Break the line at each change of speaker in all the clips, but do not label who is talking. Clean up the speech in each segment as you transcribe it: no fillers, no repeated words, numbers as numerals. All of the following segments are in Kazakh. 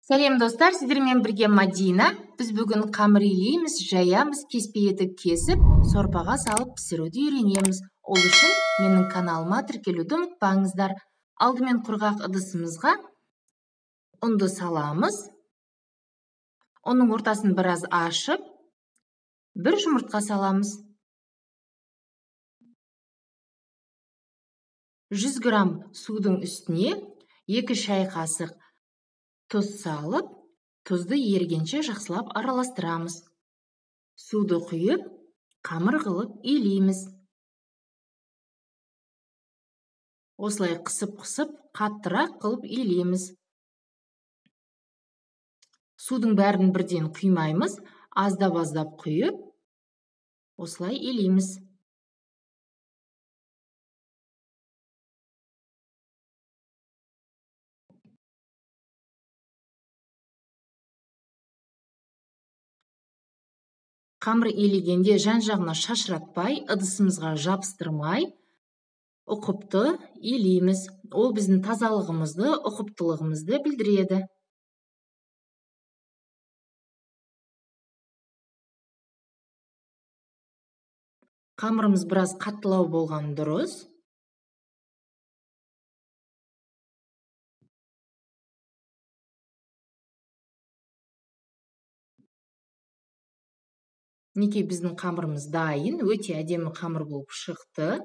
Сәлем достар, сіздермен бірге Мадина. Біз бүгін қамыр илейміз, жаямыз, кеспе етіп кесіп, сорпаға салып пісіруді үйренеміз. Ол үшін менің каналыма тіркелуді ұмытпаңыздар. Алдымен құрғақ ыдысымызға ұнды саламыз. Оның ортасын біраз ашып, бір жұмыртқа саламыз. 100 грамм судың үстіне 2 шай қасық тұз салып, тұзды ерігенше жақсылап араластырамыз. Суды құйып, қамыр қылып илейміз. Осылай қысып-қысып, қаттырақ қылып илейміз. Судың бәрін бірден құймаймыз, аздап-аздап құйып, осылай илейміз. Қамыр илегенде жан-жағына шашыратпай, ыдысымызға жабыстырмай, ұқыпты илейміз. Ол біздің тазалығымызды, ұқыптылығымызды білдіреді. Қамырымыз біраз қаттылау болған дұрыс. Мінекей біздің қамырымыз дайын, өте әдемі қамыр болып шықты.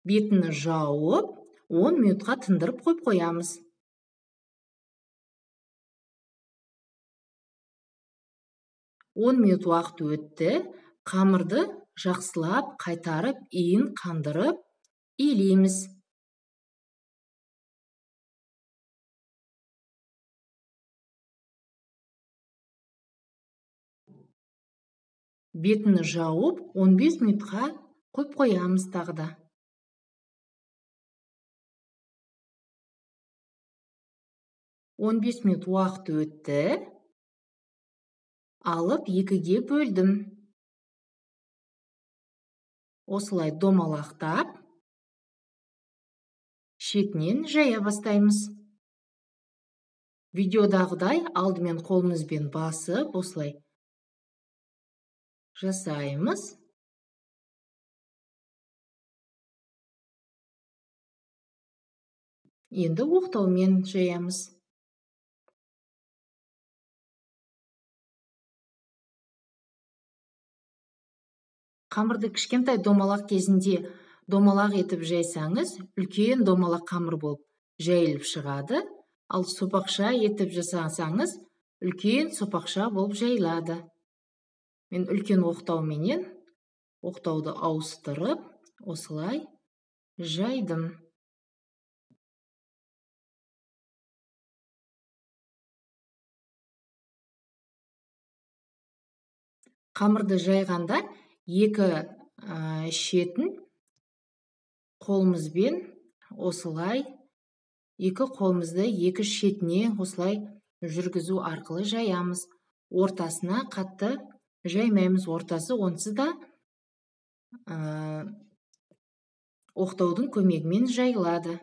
Бетін жауып, 10 минутқа тындырып қойып қоямыз. 10 минут уақыт өтті. Қамырды жақсылап қайтарып, иін қандырып, илейміз. Бетін жауып, 15 минутқа қойып қоямыз тағы да. 15 минут уақыт өтті. Алып 2-ге бөлдім. Осылай домалақтап, шетінен жая бастаймыз. Видеодағыдай алдымен қолымызбен басып, осылай жасаймыз. Енді оқтаумен жаямыз. Қамырды кішкентай домалақ кезінде домалақ етіп жайсаңыз, үлкен домалақ қамыр болып жайылып шығады. Ал сопақша етіп жасасаңыз, үлкен сопақша болып жайылады. Мен үлкен оқтауменен оқтауды ауыстырып, осылай жайдым. Қамырды жайғанда екі шетін қолымызбен осылай, екі қолымызды екі шетіне осылай жүргізу арқылы жаямыз. Ортасына қатты жаймаймыз, ортасы онсыз да оқтаудың көмегімен жайылады.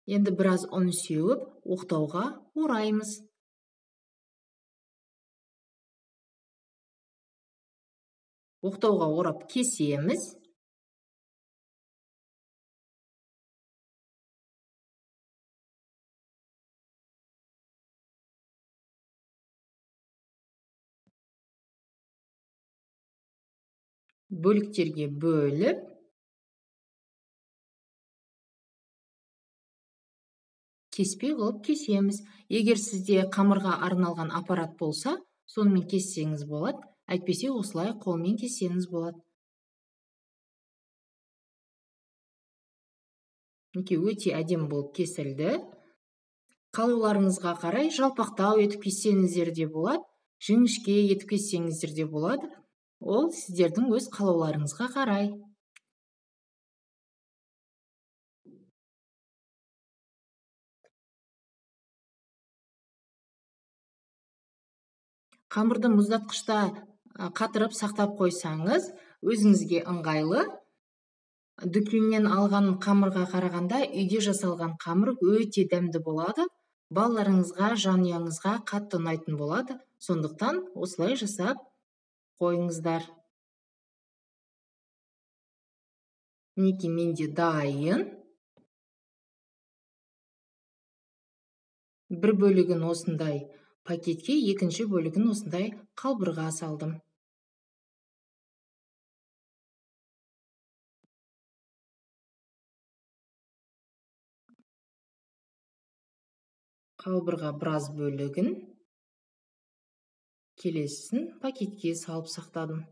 Енді біраз ұн сеуіп, оқтауға ораймыз. Оқтауға орап кесеміз. Бөліктерге бөліп, кеспе қылып кесеміз. Егер сізде қамырға арналған аппарат болса, сонымен кессеңіз болады. Әйтпесе осылай қолмен кессеңіз болады. Мінекей өте әдемі болып кесілді. Қалауларыңызға қарай жалпақтау етіп кессеңіздер де болады, жіңішке етіп кессеңіздер де болады. Ол сіздердің өз қалауларыңызға қарай. Қамырды мұздатқышта қатырып сақтап қойсаңыз, өзіңізге ыңғайлы. Дүкеннен алған қамырға қарағанда үйде жасалған қамыр өте дәмді болады. Балаларыңызға, жанұяңызға қатты ұнайтын болады. Сондықтан осылай жасап қойыңыздар. Мінекей менде дайын. Бір бөлігін осындай пакетке, екінші бөлігін осындай қалбырға салдым. Қалбырға біраз бөлігін, келесісін пакетке салып сақтадым.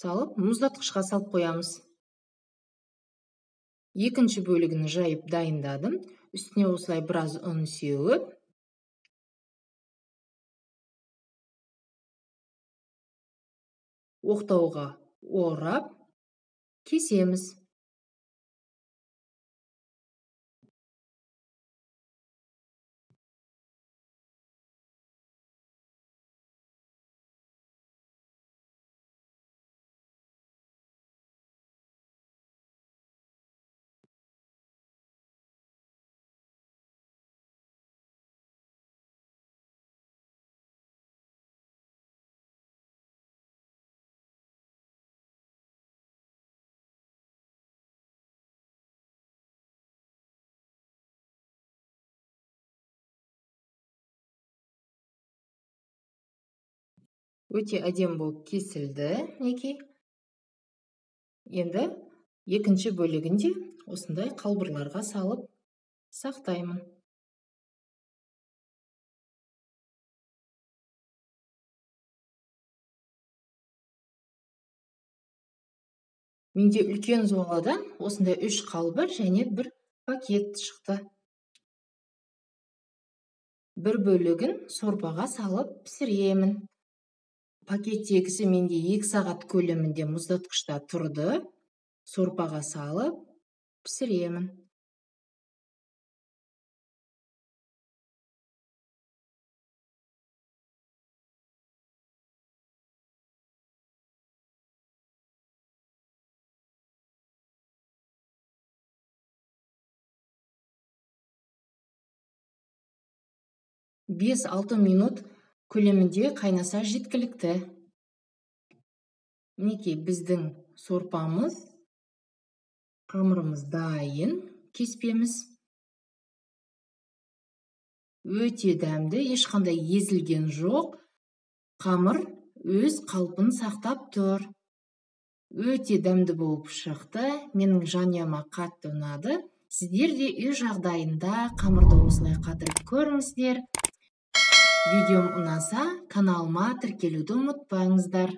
Салып, мұздатқышқа салып қоямыз. Екінші бөлігін жайып дайындадым. Үстіне осылай біраз ұн сеуіп, оқтауға орап кесеміз. Өте әдемі болып кесілді, мінекей. Енді екінші бөлігін де осындай қалбырларға салып сақтаймын. Менде үлкен зуаладан осындай 3 қалбыр және 1 пакет шықты. Бір бөлігін сорпаға салып пісіремін. Пакеттегісі менде 2 сағат көлемінде мұздатқышта тұрды. Сорпаға салып пісіремін. 5-6 минут көлемінде қайнаса жеткілікті. Мінекей біздің сорпамыз, қамырымыз дайын, кеспеміз. Өте дәмді, ешқандай езілген жоқ. Қамыр өз қалпын сақтап тұр. Өте дәмді болып шықты. Менің жанұяма қатты ұнады. Сіздер де үй жағдайында қамырды осылай қатырып көріңіздер. Видеом ұнаса, каналыма тіркелуді ұмытпаңыздар.